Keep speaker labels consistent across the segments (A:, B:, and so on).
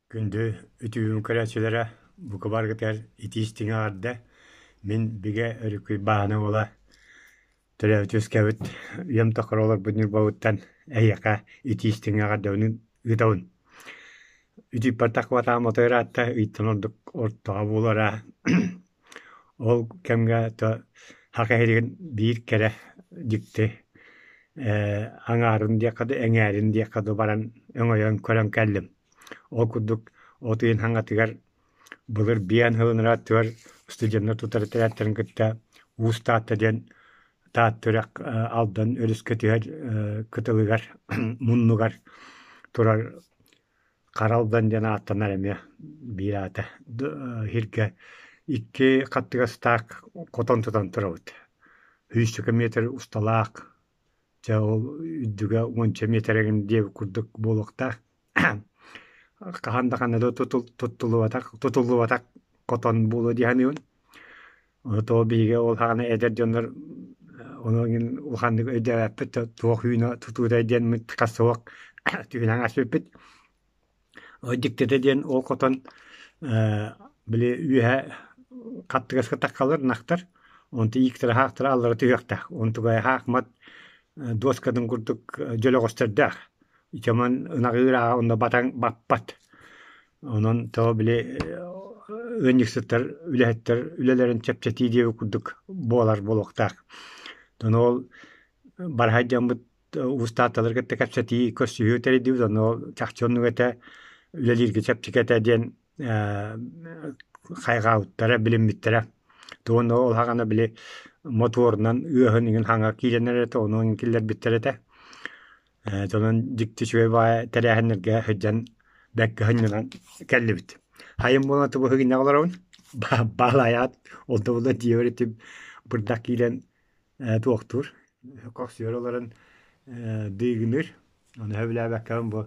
A: Күндү үтүөм көрөөччүлэрэ, бука барыгытыгар итии-истиҥ эҕэрдэ! Мин Бигэ Өрүкүй Баана уола төрөөбүт үөскээбит үйэм тухары олорбут Ньурбабыттан эһиэхэ итии-истиҥ эҕэрдэбин ыытабын. Үтүппэр таххыбатаҕым отой ыраатта, ыйтан ордук ортоҕо буолара. Ол кэмҥэ то саха иһигин биир кэрэ дьикти аҥаарын диэххэ дуу, эҥээрин диэххэ дуу баран өҥөйөн көрөн кэллим. Ол курдук от ыйын хаҥатыгар былыр биэн сылын аттыгар студеннар тутар этэрээттэрин кытта Уус Таатта диэн Таатта үрэх Алдан өрүскэ түһэр кытылыгар муннугар турар Хара Алдан диэн ааттанар эмиэ биир аата иһиргэ икки хаттыгастаах хотон тутан турабыт. Сүүсчэкэ метр усталаах Дьэ ол үрдүгэ уонча миэтэрэгин диэбит курдук буолуохтаах. Хаһан да ханна да туттуллубатах тутуллубатах хотон буолуо дии саныыбын. Ону биһиги ол саҕана эдэр дьоннор ону эҥин улаханнык өйдөөбөппүт туох үүнэ тутуутай диэммит хас суох түһүнэн ааспыппыт. Дьиктитэ диэн ол хотон били үөһэ хаттыгаска таххалар ынахтар, онтон ииктэрэ хаахтара аллара түһүөхтээх. Онтугай хаахмат дуоскатын курдук дьөлөҕөстөрдөөх. Ичэмэн ынаҕы ыырааҕа онно батан баппат. Онон тоҕо били ыанньыксыттар үлэһиттэр үлэлэрин чэпчэтии диэбит курдук буолар буолуохтаах. Ону ол бараһай дьоммут уустаатталары кытта кэпсэтии, көрсүһүү тэрийдибит, онно чахчы оннук этэ, үлэлииргэ чэпчэки этэ диэн хайҕаабыттара, билиммиттэрэ. Тугун ол хаҕана били мотуорунан ыаһын иҥин хаҥа киирэн эрэр этэ, ону иҥин киллэрбиттэр этэ. Онон дьикти үчүгэй баҕайы тэрээһиннэргэ сылдьан бэркэ сынньанан кэллибит. Хайым буолан тубу сыгынньах олоробун, баалаайаат, ол да буоллар дьиэбэр ити бырдах киирэн туохтуур кохсуйар олорон дыыгыныыр ону сөбүлээбэккэбин бу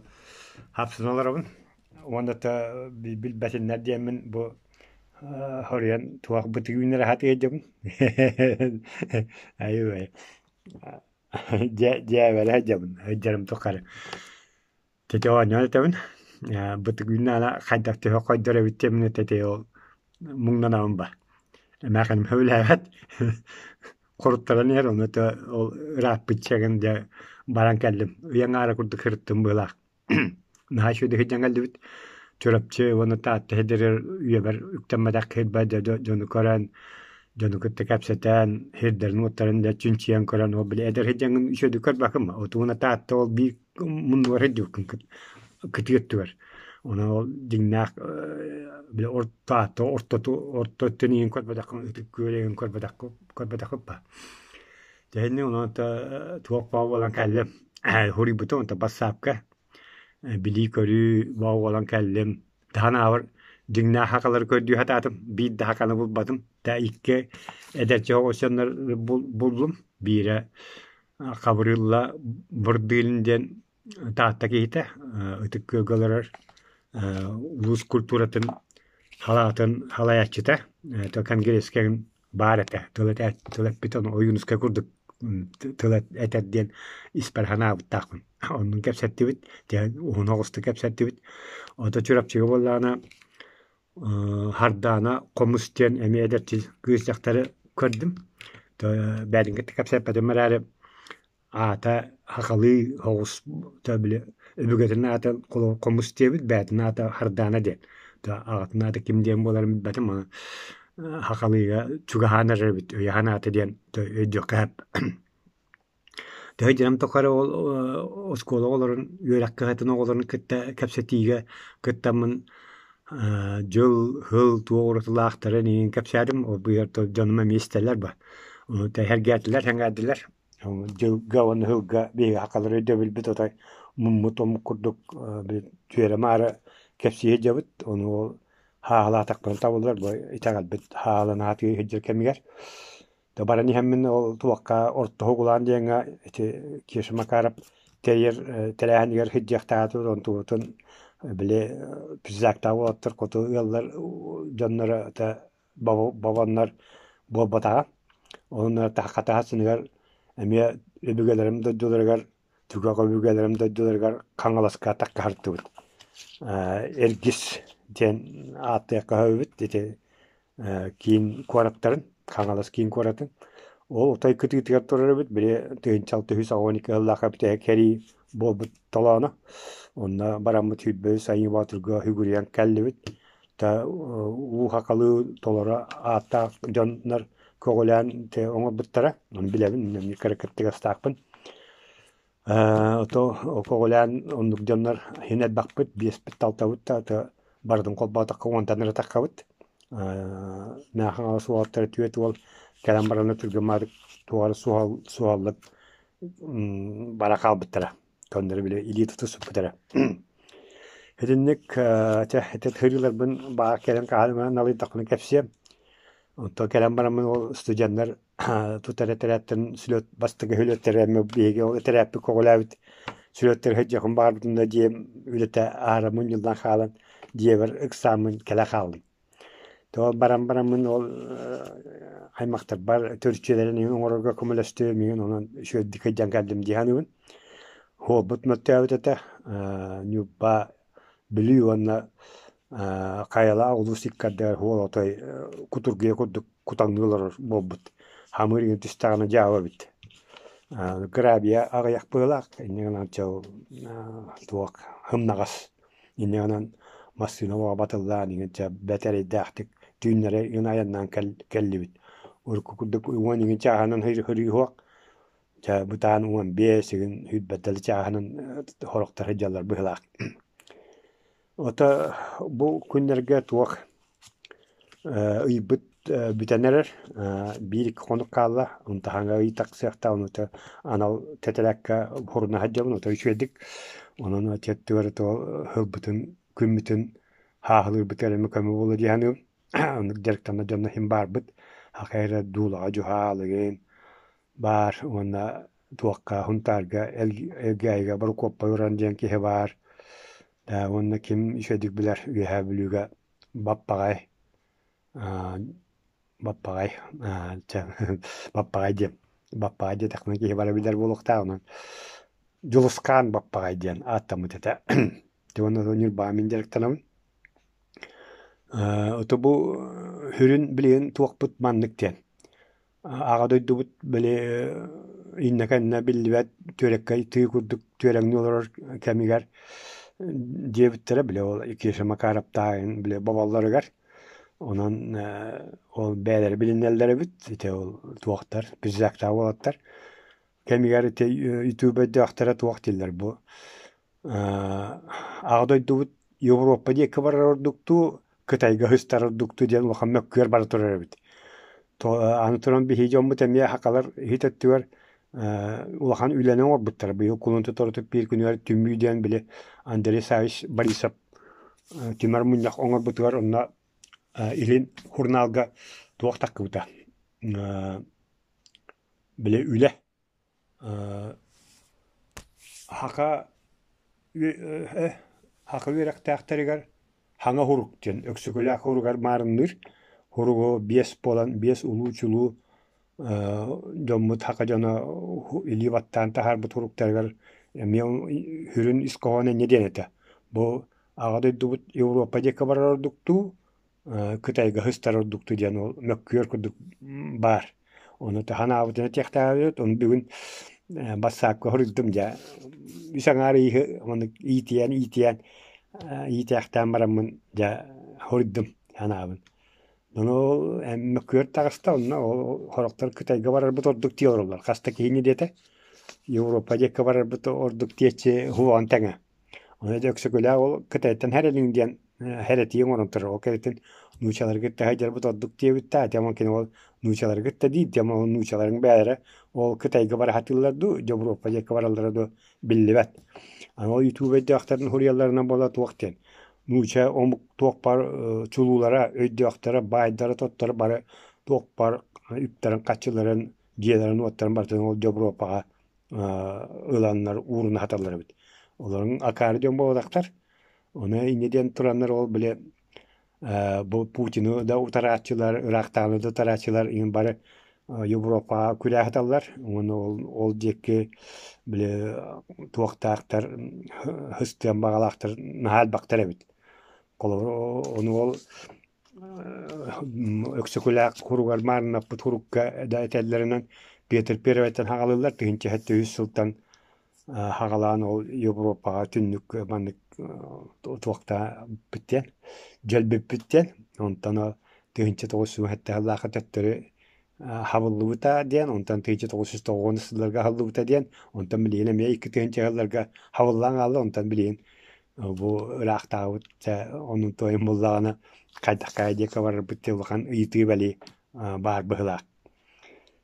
A: хапсына олоробун уонна да билбэтиннэр диэммин бу хоруйан туох бытык үүнэр аһатыа дьабын айыбай дьээбэлэ дьабын дьарым тухары Тете оонньоон этэбин, бытык үүннэҕинэ хайдах төһө хойдор эбит диэммин тете ол муҥнанабын ба. Эмээхиним сөбүлээбэт, хоруттаран иһэр, ону то ол ырааппыччагын дьэ баран кэллим. Ый аҥаара курдук сырыттым быһыылаах. Наһаа үчүгэйдик сылдьан кэллибит. Чурапчы уонна Таатта сирдэригэр үйэбэр үктэммэтэх киһи дьону көрөн, дьону кытта кэпсэтэн, сирдэрин-уоттарын да чинчийэн көрөн, ол били эдэр сылдьаҥҥын үчүгэйдик көрбөккүн ба. Отугуна Таатта ол биир муннугар сылдьыбыккын кытыы өттүгэр. Ону ол дьиҥнээх били орто ортоту орто өттүн иһин көрбөтөххүн ытык күөл көрбөтөххүн көрбөтөххүн ба. Дьэ онон туох баа буолан кэллим. Хоруйбутум онто бассаапка билии-көрүү баа буолан кэллим. Таһан аабар дьиҥнээх хакалары көрдүү сатаатым. Биир да хаканы булбатым. Та икки эдэрчи оҕусчаннар буллум. Биирэ Хабырыылла Бырдыылын диэн Таатта киһитэ, Ытык Күөлгэ олорор улуус культуратын салаатын салайааччыта, Конгресска баар этэ, тыл тыл эппит, ону Ойуунускай курдук тыл этэр диэн испэр санаабыттаахпын. Оннун кэпсэттибит, уһун оҕустук кэпсэттибит. Ото Чурапчыга буоллаҕына Хардаана Хомус диэн эмиэ эдэрчи кыыс дьахтары көрдүм. Бэйэтин кытта кэпсэппэтим эрээри аата сахалыы соҕус били өбүгэтин аата Хомус диэбит, бэйэтин аата Хардаана диэн. Аҕатын аата ким диэн буоларын билбэтим, ону сахалыыга чугаһаан эрэр эбит, өйөһөн аата диэн өйдүөххэ сөп. Төһө дьиэм тухары ол оскуола оҕолорун, үөрэх кыһатын оҕолорун кытта кэпсэтиигэ кыттаммын дьыл, сыл туох уратылаахтарын иһин кэпсээтим. Ол быыһыгар дьонум эмиэ истэллэр ба. Ону тэһэргээтилэр, сэҥээрдилэр. Дьылга уонна сылга биһиги сахалар өйдөбүлбүт отой муммут омук курдук түөрэ-маары кэпсии сылдьабыт. Ону ол хааһылаатахпына табыллар бу итэҕэлбит хааланаатыы сылдьар кэмигэр. Да баран иһэммин ол туохха Орто Уһугулаан диэҥҥэ ити Кеша Макаров тэрийэр тэрээһинигэр сылдьыахтаатыбыт, онтубутун били пиджактаах уолаттар хоту ыаллар дьонноро это бобоннор буолбатаҕа. Онно хатаһа сыныгар эмиэ өбүгэлэрим дойдуларыгар, түгэх өбүгэлэрим дойдуларыгар Хаҥаласка атахха сырыттыбыт. Эргис диэн ааттыахха сөбүт ити киин куораттарын, Хаҥалас киин куоратын. Ол отой кытыытыгар турар эбит, били 1692 сыллаахха бүтэһик сэрии буолбут толооно. Онно бараммыт 23 Айыы Боотурга сүгүрүйэн кэллибит. Та уу хахалыы толоро ааттаах дьоннор көҕүлээн оҥорбуттара. Ону билэбин, мин кыра кыттыгастаахпын. Ото көҕүлээн оннук дьоннор иһин элбэхпит, биэспит-алтабыт да ото барытын холбоотоххо уонтан эрэ таххабыт. Мэхэ Хаҥалас уолаттара түөрт уол кэлэн баран түргэн туох эрэ суһал суһаллык бара хаалбыттара. Көннөрү били илии тутуспут эрэ. Итинник чэ ити сырыыларбын баар кэлэн хаһан налыйдахпына кэпсиэм. Онтон кэлэн бараммын ол студеннар тутар этэрээттэн сүлүөт бастакы сүлүөттэрэ эмиэ биһиги ол этэрээппит көҕүлээбит сүлүөттэр сылдьыахпын баҕарбытым да дьиэм үлэтэ аһара мунньуллан хаалан дьиэбэр ыксааммын кэлэ хааллым. Тоҕо баран бараммын ол аймахтарбар төрүччүлэрин иһин оҥорорго көмөлөстүм иһин онон үчүгэйдик сылдьан кэллим дии саныыбын. Уолбут мөттөөбүт этэ Ньурба Бүлүү уонна Хайалаах улуус иккардыгар уол отой кутургуйа курдук кутаҥныы олорор буолбут. Хамыыр иҥин түстэҕинэ дьаабы эбит. Грабия аҕыйах быһыылаах, инньэ гынан чэ ол туох һымнаҕас. Инньэ гынан массыына оҕо батыллаан иҥин чэ бэрт эрэйдээхтик түүннэри иҥин айаннаан кэллибит. Урукку курдук уон иҥин чааһынан хырыы Чэ, бытаан 15 игин сүүрбэттэлэ чааһынан сорохтор сылдьаллар быһыылаах. Ото бу күннэргэ туох ыйбыт бүтэн эрэр, биир-икки хонук хаалла, онтон ый тахсыахтаах, онуота анал тэтэрээккэ хоруна сылдьабын, ото үчүгэйдик. Онон өттүгэр ылбытын, күммүтүн хааһылыырбытыгар эмэ көмө буолуо дии саныыбын. Оннук дьарыктанар дьонно иһин баарбыт. Хахайра дуулаҕа дьуһаалыгын баар уонна туохха Сунтаарга Элгээйигэ Борокуоппай Уран диэн киһи баар. Уонна ким үчүгэйдик билэр Үөһээ Бүлүүгэ Баппаҕай Баппаҕай Баппаҕай диэн Баппаҕай диэтэхпинэ киһи бары билэр буолуохтаах онон Дьулусхаан Баппаҕай диэн ааттаммыт этэ. Уонна Ньурбаҕа мин дьарыктанабын. Ото бу сүрүн билигин туохпут маннык диэн Аҕа дойдубут били иннэ-кэннэ биллибэт түөрэккэй тыы курдук түөрэҥнии олорор кэмигэр диэбиттэрэ били ол Кеша Макаровтааҕын били боболлоругар. Онон ол бэйэлэрэ билинэллэр эбит ити ол туохтар пиджактаах уолаттар. Кэмигэр ити ютубердөөхтөрө туох дииллэр бу Аҕа дойдубут Европа диэки барар ордуктуу, Кытайга сыстар ордуктуу диэн улахан мөккүөр бара турар эбит. Аны туран биһиги дьоммут эмиэ сахалар иһит өттүгэр улахан үлэни оҥорбуттара. Быйыл кулун тутар биир күнүгэр түмүү диэн били Андрей Савич Борисов түмэр мунньах оҥорбутугар онно Илин сурунаалга туох тахсыбыта били үлэ Саха саха үөрэхтээхтэригэр хаҥа сурук диэн Өксөкүлээх суругар маарынныыр суругу биэс буолан биэс улуу-чулуу дьоммут саха дьоно илии баттаан таһаарбыт суруктарыгар эмиэ сүрүн ис хоһооно инньэ диэн этэ. Бу Аҕа дойдубут Европа диэки барар ордуктуу Кытайга сыстар ордуктуу диэн ол мөккүөр курдук баар. Ону таһанаабытын этиэхтээбит. Ону бүгүн бассаапка суруйдум дьэ. Үс аҥаар ыйы маннык иитийэн иитийэн иитээхтээн бараммын дьэ суруйдум санаабын. Ону ол мөккүөр таҕыста онно ол сорохтор Кытайга барарбыт ордук дии олороллор. Хас да киһини диэтэ. Европа диэки барарбыт ордук диэччи уһуоҕун тэҥэ. Ону дьэ Өксөкүлээх ол Кытайтан хэрэлиҥ диэн хэрэтии оҥорон турар. Ол кэнниттэн нуучаларга кытта сылдьарбыт ордук диэбиттээх. Дьэ кини ол нуучалары кытта диир, дьэ ол нуучаларыҥ бэйэлэрэ ол Кытайга бара сатыыллар дуу, Дьобуруоппа диэки бараллара дуу биллибэт. Аны ол ютуб өйдөөхтөрүн суруйалларынан буола туох диэн нууча омук туох баар чулуулара, өйдөөхтөрө, баайдара-тотторо бары туох баар үптэрин-харчыларын, дьиэлэрин-уоттарын барытын ол Дьобуруоппаҕа ыланнар ууруна саталлар эбит. Олорун акаары дьон буолбатахтар. Ону инньэ диэн тураннар ол били бу Путину да утарааччылар, ыраахтааҕыны да утарааччылар иҥин бары Европаҕа күрээх ыталлар уонна ол диэки били туохтаахтар сыстыан баҕалаахтар наһаа элбэхтэр эбит. Холобур, ону ол Өксөкүлээх куругар маарыннаппыт курукка да этэллэринэн Петр Первойтан хаҕалыыллар 1703 сылтан хаҕалаан ол Европаҕа түннүк маннык туохтаабыт диэн дьөлбүппүт диэн онтон 1907 сыллаахха төттөрү хабыллыбыта диэн онтон 1990 сылларга аһыллыбыта диэн онтон билигин эмиэ 2000 сылларга хабыллан хаалла онтон билигин бу ыраахтаабыт оннун туойун буллаҕына хайдах диэки барарбыт диэн улахан ыйытыы бэлиэ баар быһыылаах.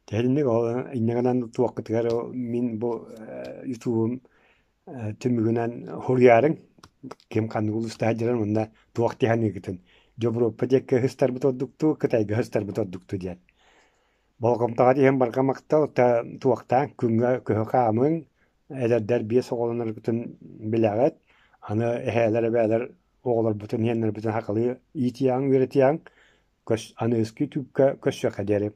A: Тэһинник ол инньэ гынан туохпутугар мин бу ютубум түмүгүнэн суруйаарыҥ ким ханнык улуустаах сылдьарын уонна туох дии саныыгытын Дьобуруоппа диэки ыһыстарбыт ордуктуу, Кытайга ыһыстарбыт ордуктуу диэн. Болҕомтоҕо иһин барҕа махтал, туохтаан күҥҥэ көһө хаамыҥ, эдэрдэр биэс оҕолоноргутун билэҕит, аны эһээлэр эбээлэр оҕолорбутун, иһэннэрбитин сахалыы иитиэҕиҥ, үөрэтиэҕиҥ, аныгыскы ютубка көрсүөххэ диэри.